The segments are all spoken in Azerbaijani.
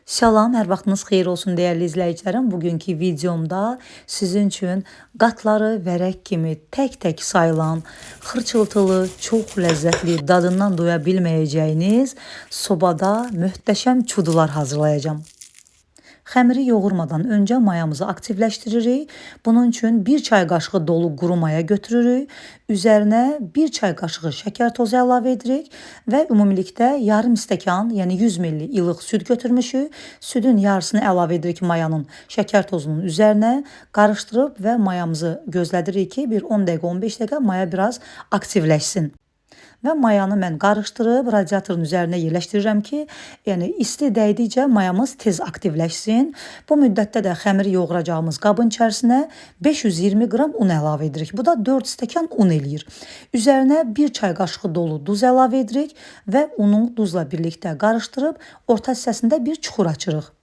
Salam, hər vaxtınız xeyir olsun dəyərli izləyicilərim. Bugünkü videomda sizin üçün qatları vərəq kimi tək-tək sayılan, xırçıltılı, çox ləzzətli, dadından doya bilməyəcəyiniz sobada möhtəşəm çudular hazırlayacağam. Xəmiri yoğurmadan öncə mayamızı aktivləşdiririk. Bunun üçün 1 çay qaşığı dolu quru maya götürürük. Üzərinə 1 çay qaşığı şəkər tozu əlavə edirik və ümumilikdə yarım stəkan, yəni 100 ml ilıq süd götürmüşük. Südün yarısını əlavə edirik mayanın şəkər tozunun üzərinə, qarışdırıb və mayamızı gözlədirik ki, bir 10 dəqiqə, 15 dəqiqə maya biraz aktivləşsin. Və mayanı mən qarışdırıb radiatorun üzərinə yerləşdirirəm ki, yəni isti dəydikcə mayamız tez aktivləşsin. Bu müddətdə də xəmiri yoğuracağımız qabın içərisinə 520 qram un əlavə edirik. Bu da 4 stəkan un eləyir. Üzərinə 1 çay qaşığı dolu duz əlavə edirik və unu duzla birlikdə qarışdırıb orta hissəsində bir çuxur açırıq.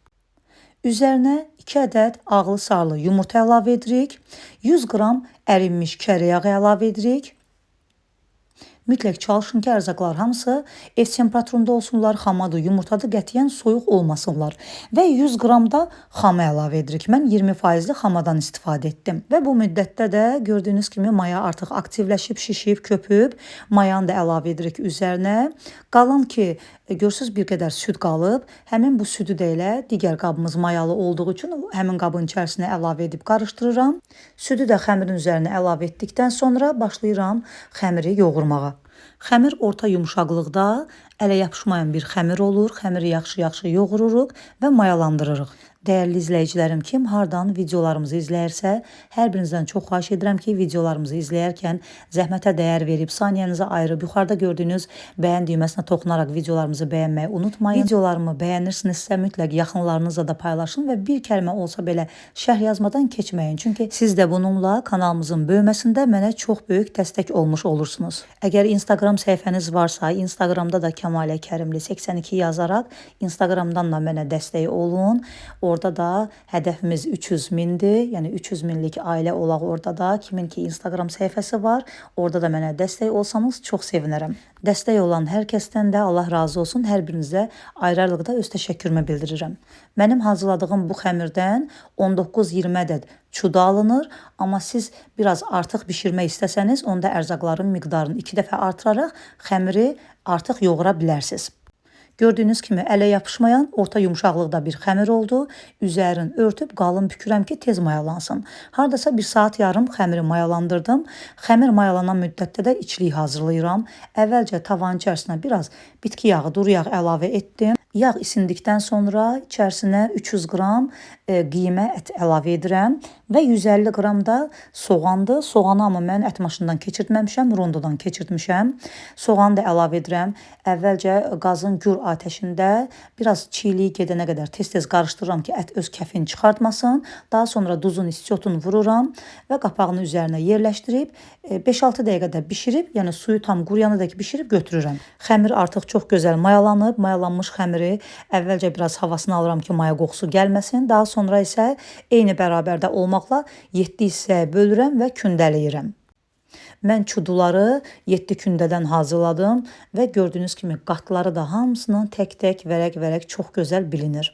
Üzərinə 2 ədəd ağlı sarılı yumurta əlavə edirik. 100 qram ərinmiş kərə yağı əlavə edirik. Mütləq çalışın ki, ərzaqlar hamısı ev temperaturunda olsunlar, xamadır, yumurtadır, qətiyyən soyuq olmasınlar. Və 100 qram da xama əlavə edirik. Mən 20%li xamadan istifadə etdim. Və bu müddətdə də gördüyünüz kimi maya artıq aktivləşib, şişib, köpüb. Mayanı da əlavə edirik üzərinə. Qalan ki, görürsünüz bir qədər süd qalıb. Həmin bu südü də elə digər qabımız mayalı olduğu üçün həmin qabın içərisinə əlavə edib qarışdırıram. Südü də xəmirin üzərinə əlavə etdikdən sonra başlayıram xəmiri yoğurmağa. Xəmir orta yumşaqlıqda, ələ yapışmayan bir xəmir olur. Xəmiri yaxşı-yaxşı yoğururuq və mayalandırırıq. Dəyərli izləyicilərim, kim hardan videolarımızı izləyirsə, hər birinizdən çox xahiş edirəm ki, videolarımızı izləyərkən zəhmətə dəyər verib, saniyənizi ayırıb, yuxarıda gördüyünüz bəyən düyməsinə toxunaraq videolarımızı bəyənməyi unutmayın. Videolarımı bəyənirsinizsə, mütləq yaxınlarınızla da paylaşın və bir kəlmə olsa belə şərh yazmadan keçməyin. Çünki siz də bununla kanalımızın böyüməsində mənə çox böyük dəstək olmuş olursunuz. Əgər Instagram səhifəniz varsa, Instagramda da Kəmalə Kərimli 82 yazaraq Instagramdan da mənə dəstək olun. Orada da hədəfimiz 300 mindir. Yəni 300 minlik ailə olaq orada da. Kimin ki Instagram səhifəsi var, orada da mənə dəstək olsanız çox sevinərəm. Dəstək olan hər kəsdən də Allah razı olsun. Hər birinizə ayrı-ayrılıqda öz təşəkkürümü bildirirəm. Mənim hazırladığım bu xəmirdən 19-20 ədəd çuda alınır. Amma siz biraz artıq bişirmək istəsəniz, onda ərzaqların miqdarını 2 dəfə artıraraq xəmiri artıq yoğura bilərsiniz. Gördüyünüz kimi ələ yapışmayan orta yumşaqlıqda bir xəmir oldu. Üzərini örtüb qalın bükürəm ki, tez mayalansın. Hardasa 1 saat yarım xəmiri mayalandırdım. Xəmir mayalanan müddətdə də içlik hazırlayıram. Əvvəlcə tavanın içərisinə biraz bitki yağı, duru yağ əlavə etdim. Yağ isindikdən sonra içərisinə 300 qram qiymə ət əlavə edirəm və 150 qram da soğandır. Soğanı amma mən ət maşından keçirtməmişəm, rondodan keçirtmişəm. Soğanı da əlavə edirəm. Əvvəlcə qazın gür atəşində biraz çiğliyi gedənə qədər tez-tez qarışdırıram ki, ət öz kəfini çıxartmasın. Daha sonra duzun, istiotunu vururam və qapağını üzərinə yerləşdirib 5-6 dəqiqədə bişirib, yəni suyu tam quruyana dək bişirib götürürəm. Xəmir artıq çox gözəl mayalanıb. Mayalanmış xəmiri əvvəlcə biraz havasını alıram ki, maya qoxusu gəlməsin. Daha sonra isə eyni bərabərdə olmaqla 7 hissəyə bölürəm və kündələyirəm. Mən çuduları 7 kündədən hazırladım və gördüyünüz kimi qatları da hamısının tək-tək, vərəq-vərəq çox gözəl bilinir.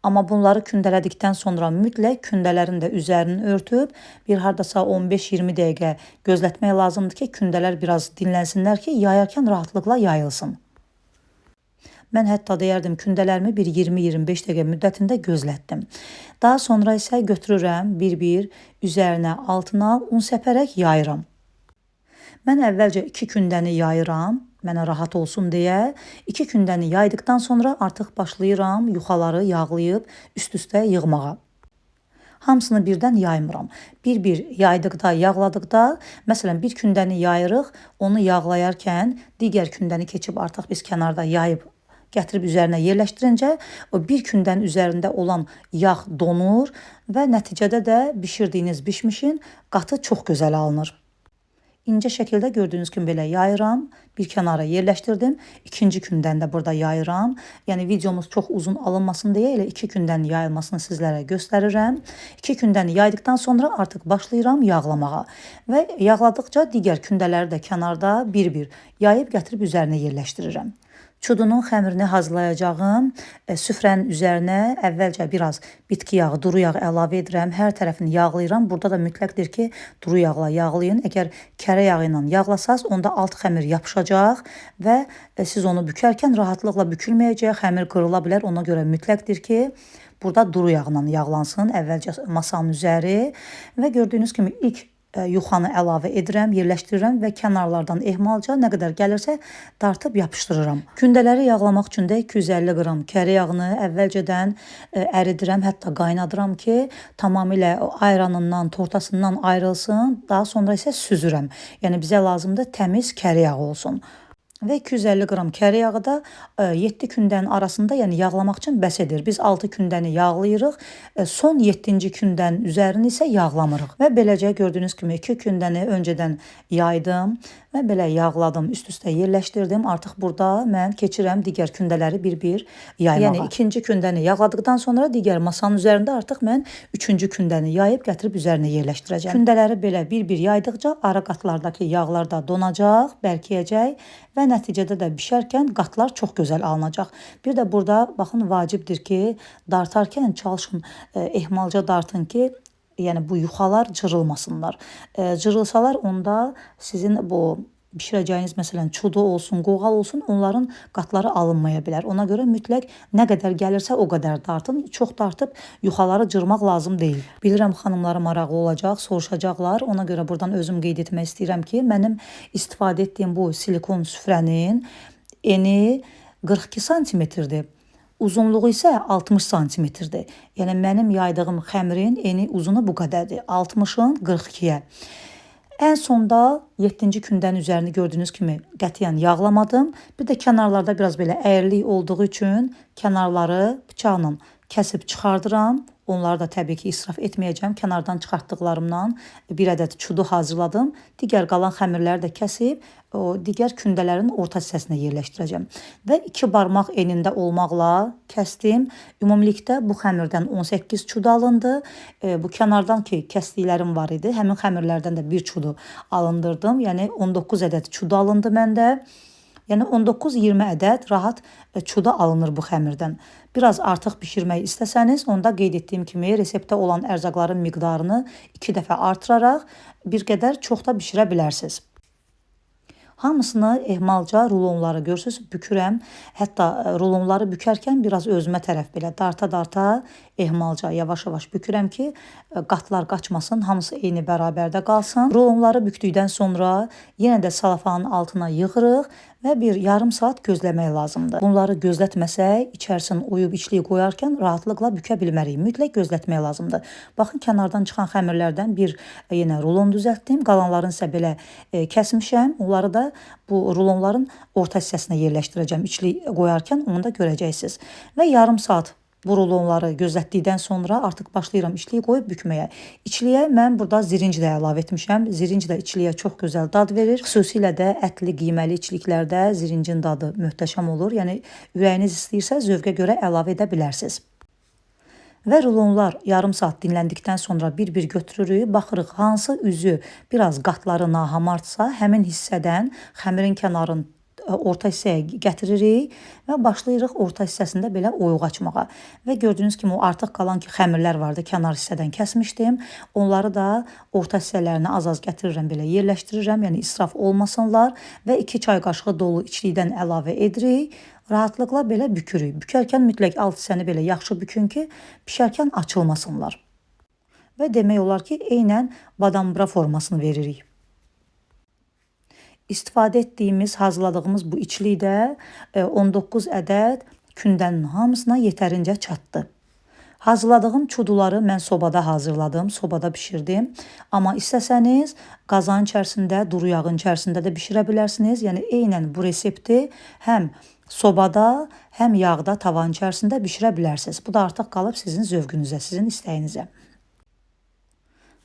Amma bunları kündələdikdən sonra mütləq kündələrin də üzərini örtüb bir hardasa 15-20 dəqiqə gözlətmək lazımdır ki, kündələr biraz dinlənsinlər ki, yayarkən rahatlıqla yayılsın. Mən hətta deyərdim kündələrimi bir 20-25 dəqiqə müddətində gözlətdim. Daha sonra isə götürürəm bir-bir üzərinə, altına un səpərək yayıram. Mən əvvəlcə 2 kündəni yayıram, mənə rahat olsun deyə. 2 kündəni yaydıqdan sonra artıq başlayıram yuxaları yağlayıb üst-üstə yığmağa. Hamısını birdən yaymıram. Bir-bir yaydıqda, yağladıqda, məsələn bir kündəni yayırıq, onu yağlayarkən digər kündəni keçib artıq biz kənarda yayıb gətirib üzərinə yerləşdirincə o bir kündənin üzərində olan yağ donur və nəticədə də bişirdiyiniz bişmişin qatı çox gözəl alınır. İncə şəkildə gördüyünüz kimi belə yayıram. Bir kənara yerləşdirdim. İkinci kündən də burada yayıram. Yəni videomuz çox uzun alınmasın deyə elə 2 kündən yayılmasını sizlərə göstərirəm. 2 kündən yaydıqdan sonra artıq başlayıram yağlamağa. Və yağladıqca digər kündələri də kənarda bir-bir yayıb gətirib üzərinə yerləşdirirəm. Çudunun xəmirini hazırlayacağım. Süfrənin üzərinə əvvəlcə biraz bitki yağı, duru yağ əlavə edirəm. Hər tərəfini yağlayıram. Burada da mütləqdir ki, duru yağla yağlayın. Əgər kərə yağı ilə yağlasaz, onda alt xəmir yapışacaq və siz onu bükərkən rahatlıqla bükülməyəcək, xəmir qırıla bilər. Ona görə mütləqdir ki, burada duru yağla yağlansın əvvəlcə masanın üzəri və gördüyünüz kimi ilk yuxanı əlavə edirəm, yerləşdirirəm və kənarlardan ehmalca nə qədər gəlirsə dartıb yapışdırıram. Kündələri yağlamaq üçün də 250 qram kərə yağını əvvəlcədən əridirəm, hətta qaynadıram ki, tamamilə ayranından, tortasından ayrılsın. Daha sonra isə süzürəm. Yəni bizə lazımdır təmiz kərə yağı olsun. Və 250 qram kərə yağı da 7 kündənin arasında, yəni yağlamaq üçün bəs edir. Biz 6 kündəni yağlayırıq, son 7-ci kündənin üzərini isə yağlamırıq. Və beləcə gördüyünüz kimi 2 kündəni öncədən yaydım və belə yağladım, üst-üstə yerləşdirdim. Artıq burada mən keçirəm digər kündələri bir-bir yaymağa. Yəni ikinci kündəni yağladıqdan sonra digər masanın üzərində artıq mən üçüncü kündəni yayıb gətirib üzərinə yerləşdirəcəm. Kündələri belə bir-bir yaydıqca ara qatlardakı yağlar da donacaq, bərkiyəcək və nəticədə də bişərkən qatlar çox gözəl alınacaq. Bir də burada baxın, vacibdir ki, dartarkən çalışın ehmalca dartın ki, yəni bu yuxalar cırılmasınlar. Cırılsalar onda sizin bu bişirəcəyiniz məsələn çudu olsun, qoğal olsun, onların qatları alınmaya bilər. Ona görə mütləq nə qədər gəlirsə o qədər dartın. Çox dartıb yuxaları cırmaq lazım deyil. Bilirəm xanımlara maraqlı olacaq, soruşacaqlar. Ona görə buradan özüm qeyd etmək istəyirəm ki, mənim istifadə etdiyim bu silikon süfrənin eni 42 santimetrdir. Uzunluğu isə 60 santimetrdir. Yəni mənim yaydığım xəmirin eni uzunu bu qədərdir. 60-ın 42-yə. Ən sonda 7-ci kündənin üzərini gördüyünüz kimi qətiyyən yağlamadım. Bir də kənarlarda biraz belə əyrilik olduğu üçün kənarları bıçaqla kəsib çıxardıram. Onları da təbii ki, israf etməyəcəm. Kənardan çıxartdıqlarımdan bir ədəd çudu hazırladım. Digər qalan xəmirləri də kəsib o digər kündələrin orta hissəsinə yerləşdirəcəm. Və 2 barmaq enində olmaqla kəsdim. Ümumilikdə bu xəmirdən 18 çudu alındı. Bu kənardan ki kəsdiklərim var idi, həmin xəmirlərdən də bir çudu alındırdım. Yəni 19 ədəd çudu alındı məndə. Yəni 19-20 ədəd rahat çuda alınır bu xəmirdən. Biraz artıq bişirmək istəsəniz, onda qeyd etdiyim kimi reseptdə olan ərzaqların miqdarını 2 dəfə artıraraq bir qədər çox da bişirə bilərsiniz. Hamısını ehmalca rulonları görürsünüz, bükürəm. Hətta rulonları bükərkən biraz özümə tərəf belə darta-darta ehmalca yavaş-yavaş bükürəm ki, qatlar qaçmasın, hamısı eyni bərabərdə qalsın. Rulonları bükdükdən sonra yenə də salafanın altına yığırıq və bir yarım saat gözləmək lazımdır. Bunları gözlətməsək, içərisini oyub içliyi qoyarkən rahatlıqla bükə bilmərik. Mütləq gözlətmək lazımdır. Baxın, kənardan çıxan xəmirlərdən bir yenə rulon düzəltdim. Qalanlarını isə belə kəsmişəm. Onları da bu rulonların orta hissəsinə yerləşdirəcəm. İçlik qoyarkən onu da görəcəksiniz. Və yarım saat bu rulonları gözlətdikdən sonra artıq başlayıram içliyi qoyub bükməyə. İçliyə mən burada zirinc də əlavə etmişəm. Zirinc də içliyə çox gözəl dad verir. Xüsusilə də ətli, qiyməli içliklərdə zirincin dadı möhtəşəm olur. Yəni ürəyiniz istəyirsə zövqə görə əlavə edə bilərsiniz. Və rulonlar yarım saat dinləndikdən sonra bir-bir götürürük. Baxırıq hansı üzü biraz qatları nahamartsa, həmin hissədən xəmirin kənarını orta hissəyə gətiririk və başlayırıq orta hissəsində belə oyuq açmağa. Və gördüyünüz kimi o artıq qalan ki xəmirlər vardı, kənar hissədən kəsmişdim. Onları da orta hissələrinə az-az gətirirəm, belə yerləşdirirəm, yəni israf olmasınlar və 2 çay qaşığı dolu içlikdən əlavə edirik. Rahatlıqla belə bükürük. Bükərkən mütləq alt hissəni belə yaxşı bükün ki, bişərkən açılmasınlar. Və demək olar ki, eynən badambra formasını veririk. İstifadə etdiyimiz, hazırladığımız bu içlik də 19 ədəd kündənin hamısına yetərincə çatdı. Hazırladığım çuduları mən sobada hazırladım, sobada bişirdim. Amma istəsəniz qazanın içərisində, duru yağın içərisində də bişirə bilərsiniz. Yəni eynən bu resepti həm sobada, həm yağda, tavanın içərisində bişirə bilərsiniz. Bu da artıq qalıb sizin zövqünüzə, sizin istəyinizə.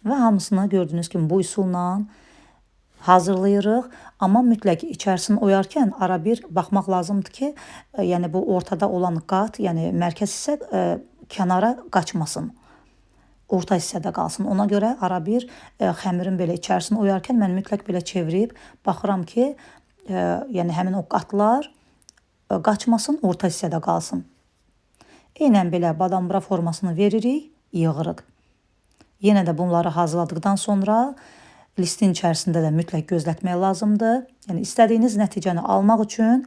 Və hamısını gördüyünüz kimi bu üsulla hazırlayırıq. Amma mütləq içərisini oyarkən ara bir baxmaq lazımdır ki, yəni bu ortada olan qat, yəni mərkəz hissə kənara qaçmasın. Orta hissədə qalsın. Ona görə ara bir xəmirin belə içərisini oyarkən mən mütləq belə çevirib baxıram ki, yəni həmin o qatlar qaçmasın, orta hissədə qalsın. Eynən belə badambura formasını veririk, yığırıq. Yenə də bunları hazırladıqdan sonra listin içərisində də mütləq gözlətmək lazımdır. Yəni istədiyiniz nəticəni almaq üçün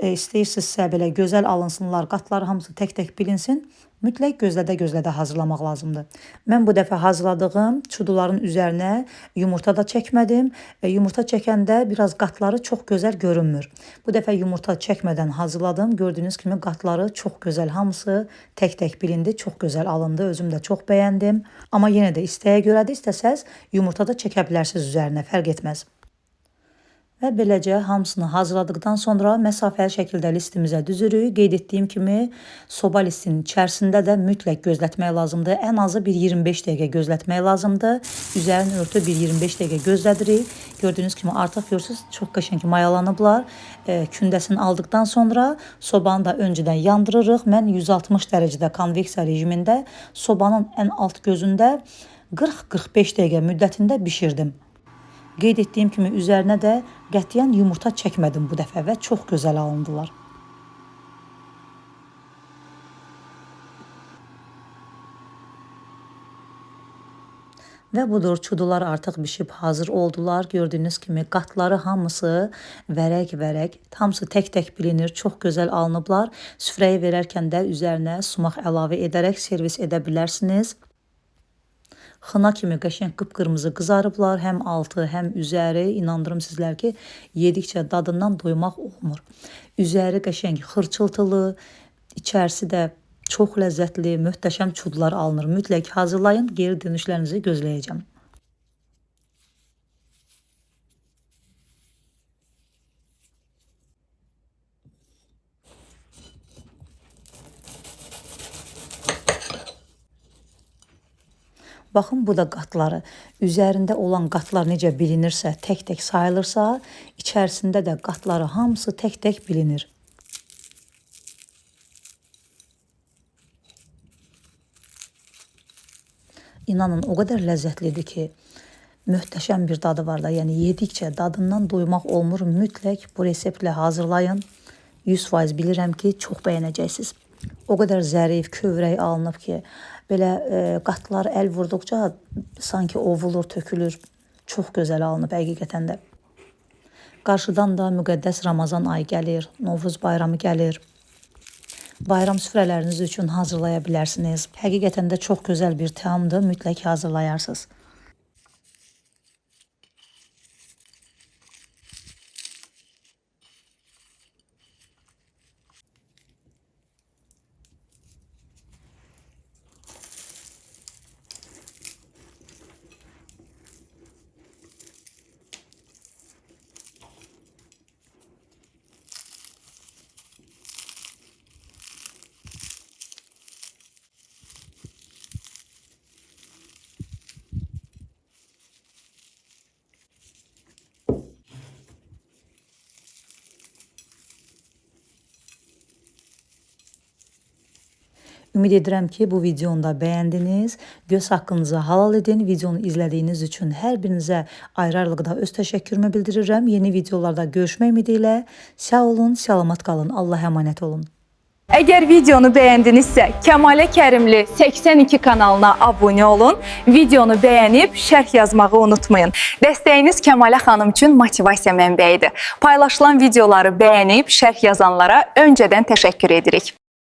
istəyirsinizsə belə gözəl alınsınlar, qatları hamısı tək-tək bilinsin, mütləq gözlədə-gözlədə hazırlamaq lazımdır. Mən bu dəfə hazırladığım çuduların üzərinə yumurta da çəkmədim. Yumurta çəkəndə biraz qatları çox gözəl görünmür. Bu dəfə yumurta çəkmədən hazırladım. Gördüyünüz kimi qatları çox gözəl, hamısı tək-tək bilindi, çox gözəl alındı. Özüm də çox bəyəndim. Amma yenə də istəyə görədir, istəsəz yumurta da çəkə bilərsiniz üzərinə, fərq etməz. Və beləcə hamısını hazırladıqdan sonra məsafəli şəkildə listimizə düzürük. Qeyd etdiyim kimi soba listinin içərisində də mütləq gözlətmək lazımdır. Ən azı bir 25 dəqiqə gözlətmək lazımdır. Üzərini örtüb bir 25 dəqiqə gözlədirik. Gördüyünüz kimi artıq görürsünüz çox qəşəng mayalanıblar. Kündəsini aldıqdan sonra sobanı da öncədən yandırırıq. Mən 160 dərəcədə konveksiya rejimində sobanın ən alt gözündə 40-45 dəqiqə müddətində bişirdim. Qeyd etdiyim kimi üzərinə də qətiyyən yumurta çəkmədim bu dəfə və çox gözəl alındılar. Və budur, çudular artıq bişib hazır oldular. Gördüyünüz kimi qatları hamısı vərək-vərək, hamısı tək-tək bilinir, çox gözəl alınıblar. Süfrəyə verərkən də üzərinə sumaq əlavə edərək servis edə bilərsiniz. Xına kimi qəşəng qıpqırmızı qızarıblar, həm altı, həm üzəri. İnandırım sizlər ki, yedikcə dadından doymaq olmur. Üzəri qəşəng xırçıltılı, içərisi də çox ləzzətli, möhtəşəm çudlar alınır. Mütləq hazırlayın, geri dönüşlərinizi gözləyəcəm. Baxın, bu da qatları. Üzərində olan qatlar necə bilinirsə, tək-tək sayılırsa, içərisində də qatları hamısı tək-tək bilinir. İnanın, o qədər ləzzətlidir ki, möhtəşəm bir dadı var da. Yəni yedikcə dadından doymaq olmur. Mütləq bu reseptlə hazırlayın. 100% bilirəm ki, çox bəyənəcəksiniz. O qədər zərif, kövrək alınıb ki, belə qatlar əl vurduqca sanki ovulur, tökülür. Çox gözəl alınıb həqiqətən də. Qarşıdan da müqəddəs Ramazan ayı gəlir, Novruz bayramı gəlir. Bayram süfrələriniz üçün hazırlaya bilərsiniz. Həqiqətən də çox gözəl bir təamdır, mütləq hazırlayarsınız. Ümid edirəm ki, bu videonu da bəyəndiniz. Göz haqqınızı halal edin. Videonu izlədiyiniz üçün hər birinizə ayrı-ayrılıqda öz təşəkkürümü bildirirəm. Yeni videolarda görüşmək ümidi ilə sağ olun, salamat qalın. Allah'a əmanət olun. Əgər videonu bəyəndinizsə, Kəmalə Kərimli 82 kanalına abunə olun, videonu bəyənib şərh yazmağı unutmayın. Dəstəyiniz Kəmalə xanım üçün motivasiya mənbəyidir. Paylaşılan videoları bəyənib şərh yazanlara öncədən təşəkkür edirik.